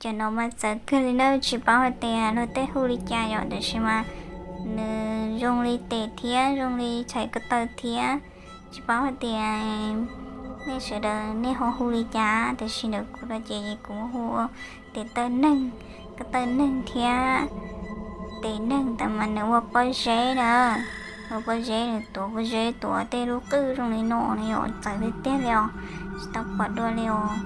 Cov no mas txawv kawg li na, tsis paub hais tias luag tej hu li cas yom, tiam sis mas nws zoo li tes thiab zoo li tshais ko taw thiab. Tsis paub hais tias nej sawv daws nej ho hu li cas, tiam sis ntawm kuv no ces kuv hu ua tes taw neeg, ko taw neeg thiab tes neeg. Tab mas nws ua pob zeb na, ua pob zeb, nws tuav pob zeb, tuav tej lub qwj zoo li no na yom, txawv tiag tiag li os, tsis tau pom dua li os.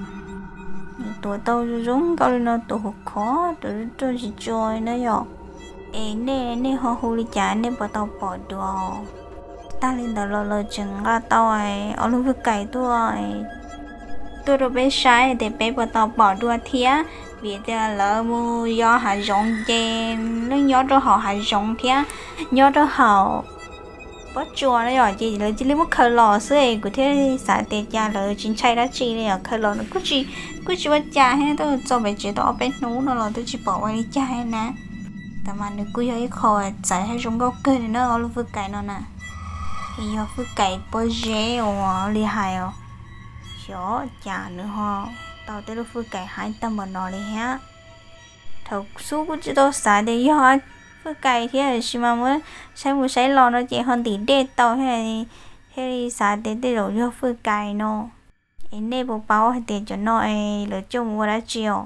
Nws tuav tau zoo zoo nkauj li no, tuav khov khov, tuav ruaj ruaj tsis tsua li na yom. Es nej, nej ho hu li cas nej puas tau pom dua? Tag li ntawd los lawv tseem nqa tau ob lub fwj kais tuaj, tuaj rau peb saib tias peb puas tau pom dua thiab, vim tias lawv mus yos hav zoov ces yeej nyob rau hauv hav zoov thiab, nyob rau hauv pob tsuas na yom, ces lawv cia li muab khaws los xwb es kuv thiaj xav tias cas lawv tsis ntshai dab tsi li os, khaws los nws kuj tsis, kuj tsis ua cas thiab, tuaj txog pem tsev tau ob peb hnub no los twb tsis pom ua li cas thiab na. Tab mas nws kuj yog ib qho txawv thiab zoo nkauj kawg li na, ob lub fwj kais no na. Es yog fwj kais pob zeb uas li hais os, xyov cas nws ho tau tej lub fwj kais haib tag npaum no li thiab. Thaum xub kuj tsis tau xav tias yog fwj kais thiab, tiam sis mas muab saib mus saib los no ces ho ntim dej tau thiab, thiaj li xav tias tej zaum yog fwj kais no. Es nej puas paub hais tias cov no es lawv coj mus ua dab tsi os?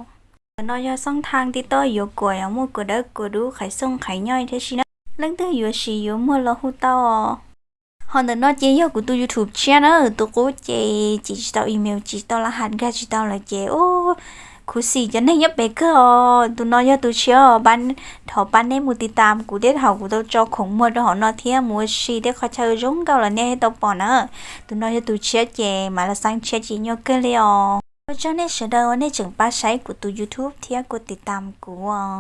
Ntawm no yog xoob thaj TikTok yuav kuam, yog muaj kuam dawb kuam dub, qhaiv xooj qhaiv nyooj thiab si na. Leej twg yuav siv yuav muag los hu tau os. Ho ntawm no ces yog kuv tus YouTube tshiab na, tus qub ces tsim tsis tau email, tsim tsis tau laj has, nkag tsis tau lawm ces ub, khuv xim cov neeg nyob pem kawg os. Tus no yog tus tshiab os, thov pab nej mus tiv tam kuv thiab, thaum kuv tau tso khoom muag rau hauv no thiab mus ua si thiab qhov chaw zoo nkauj los nej thiaj tau pom na. Tus no yog tus tshiab ces mam los xeeb tshiab ces nyuaj kawg li os. Ua tsaug nej sawv daws uas nej tseem pab saib kuv tus YouTube thiab kuj tiv tam kuv os.